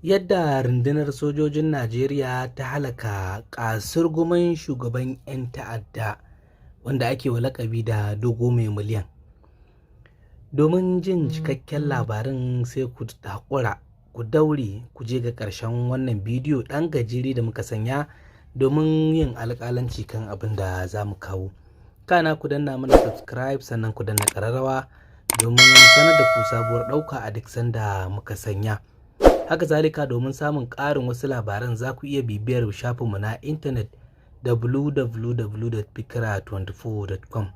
Yadda rundunar sojojin Najeriya ta halaka ƙasurgumin shugaban 'yan ta'adda wanda ake wa laƙabi da Dogo Mai Miliyan. Domin jin cikakken labarin, sai ku haƙura, ku daure, ku je ga ƙarshen wannan bidiyo ɗan gajere da muka sanya domin yin alƙalanci kan abin da za mu kawo. Kana ku danna mana subscribe, sannan ku danna ƙararrawa domin sanar da ku sabuwar ɗauka a duk sanda muka sanya. Haka zalika, domin samun ƙarin wasu labaran, za ku iya bibiyar shafinmu na intanet www.fikra24.com.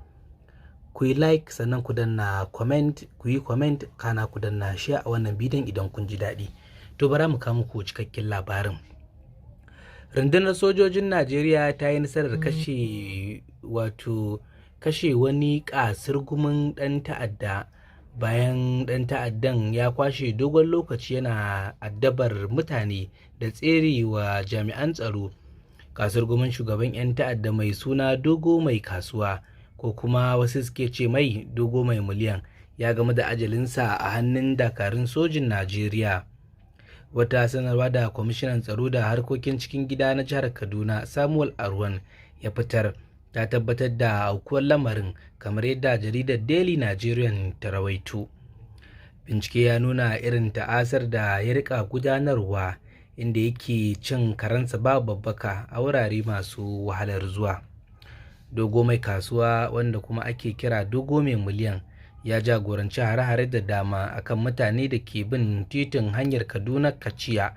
Ku yi like, sannan ku danna comment, ku yi comment, kana ku danna share a wannan bidiyon idan kun ji daɗi. To, bara mu kawo muku cikakken labarin. Rundunar sojojin Najeriya ta yi nasarar kashe, wato kashe wani ƙasurgumin ɗan ta'adda bayan ɗan ta'addan ya kwashe dogon lokaci yana addabar mutane da tserewa jami'an tsaro. Kasurgumin shugaban 'yan ta'adda mai suna Dogo Mai Kasuwa, ko kuma wasu suke ce mai Dogo Mai Miliyan, ya gamu da ajalinsa a hannun dakarun sojin Najeriya. Wata sanarwa da kwamishinan tsaro da harkokin cikin gida na jihar Kaduna, Samuel Aruwan, ya fitar ta tabbatar da aukuwar lamarin, kamar yadda jaridar Daily Nigerian ta rawaito. Bincike ya nuna irin ta'asar da ya rika gudanarwa, inda yake cin karensa babu babbaka a wurare masu wahalar zuwa. Dogo Mai Kasuwa, wanda kuma ake kira Dogo Mai Miliyan, ya jagoranci hare-hare da dama akan mutane da ke bin titin hanyar Kaduna Kaciya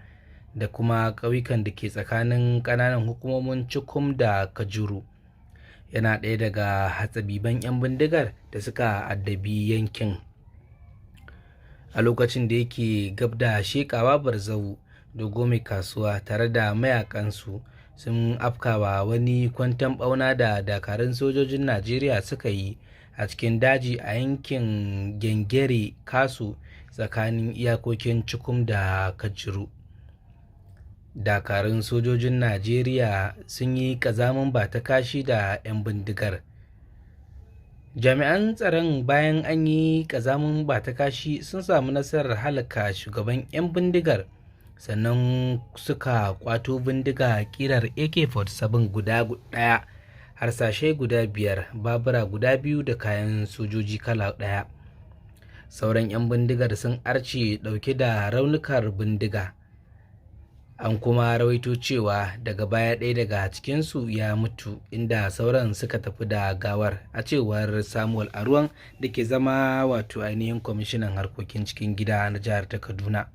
da kuma ƙauyukan da ke tsakanin ƙananan hukumomin Cikum da Kajuru. Yana ɗaya daga hatsabiban 'yan bindigar da suka addabi yankin. A lokacin da yake gab da shekawa barzahu, Dogo Mai Kasuwa tare da mayakansu sun afkawa wani kwanton ɓauna da dakarun sojojin Najeriya suka yi a cikin daji a yankin Gengere Kasu, tsakanin iyakokin Cikum da Kajuru. Dakarun sojojin Najeriya sun yi ƙazamin ba ta kashi da 'yan bindigar. Jami'an tsaron, bayan an yi ƙazamin ba ta kashi, sun samu nasarar halaka shugaban 'yan bindigar, sannan suka kwato bindiga kirar AK-47 guda ɗaya, harsashai guda biyar, babura guda biyu da kayan sojoji kala ɗaya. Sauran 'yan bindigar sun arce ɗauke da raunukar bindiga. An kuma rawaito cewa daga baya ɗaya daga cikinsu ya mutu, inda sauran suka tafi da gawar, a cewar Samuel Aruwan da ke zama wato ainihin kwamishinan harkokin cikin gida na jihar ta Kaduna.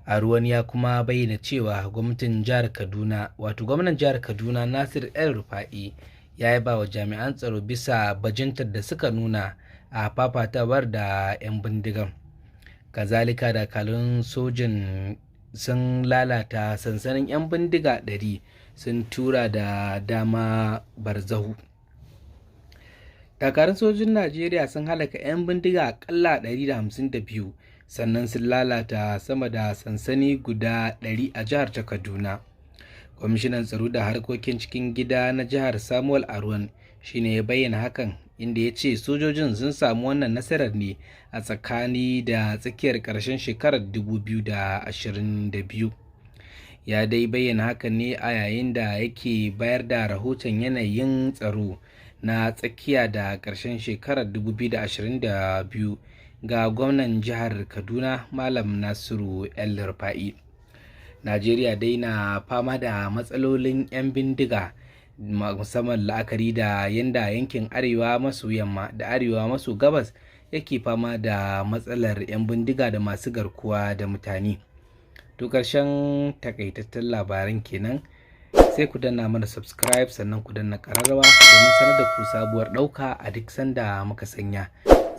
Aruwan ya kuma bayyana cewa gwamnatin jihar Kaduna, wato gwamnan jihar Kaduna Nasir El Rufa'i, ya yaba wa jami'an tsaro bisa bajintar da suka nuna a fafatawar da 'yan bindigan. Kazalika, dakarun sojin sun lalata sansanin 'yan bindiga 100, sun tura da dama barzahu. Dakarun sojin Najeriya sun halaka 'yan bindiga akalla 152, sannan sun lalata sama da sansani guda 100 a jihar ta Kaduna. Kwamishinan tsaro da harkokin cikin gida na jihar, Samuel Aruwan, shine ya bayyana hakan, inda ya ce sojojin sun samu wannan nasarar ne a tsakani da tsakiyar ƙarshen shekarar 2022. Ya dai bayyana hakan ne a yayin da yake bayar da rahoton yanayin tsaro na tsakiya da ƙarshen shekarar 2022 ga gwamnan jihar Kaduna, Malam Nasiru El Rufa'i. Najeriya dai na fama da matsalolin 'yan bindiga, musamman la'akari da yanda yankin arewa maso yamma da arewa maso gabas yake fama da matsalar 'yan bindiga da masu garkuwa da mutane. To, ƙarshen takaitattun labaran kenan. Sai ku danna mana subscribe, sannan ku danna ƙararrawa domin sanar da ku sabuwar ɗauka a duk sanda muka sanya.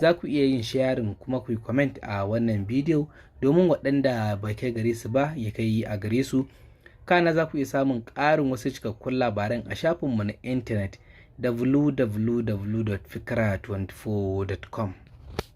Za ku iya yin sharing kuma ku yi comment a wannan bidiyo domin waɗanda bai kai gare su ba ya kai a gare su. Kana za ku iya samun ƙarin wasu cikakkun labaran a shafinmu na intanet www.fikra24.com.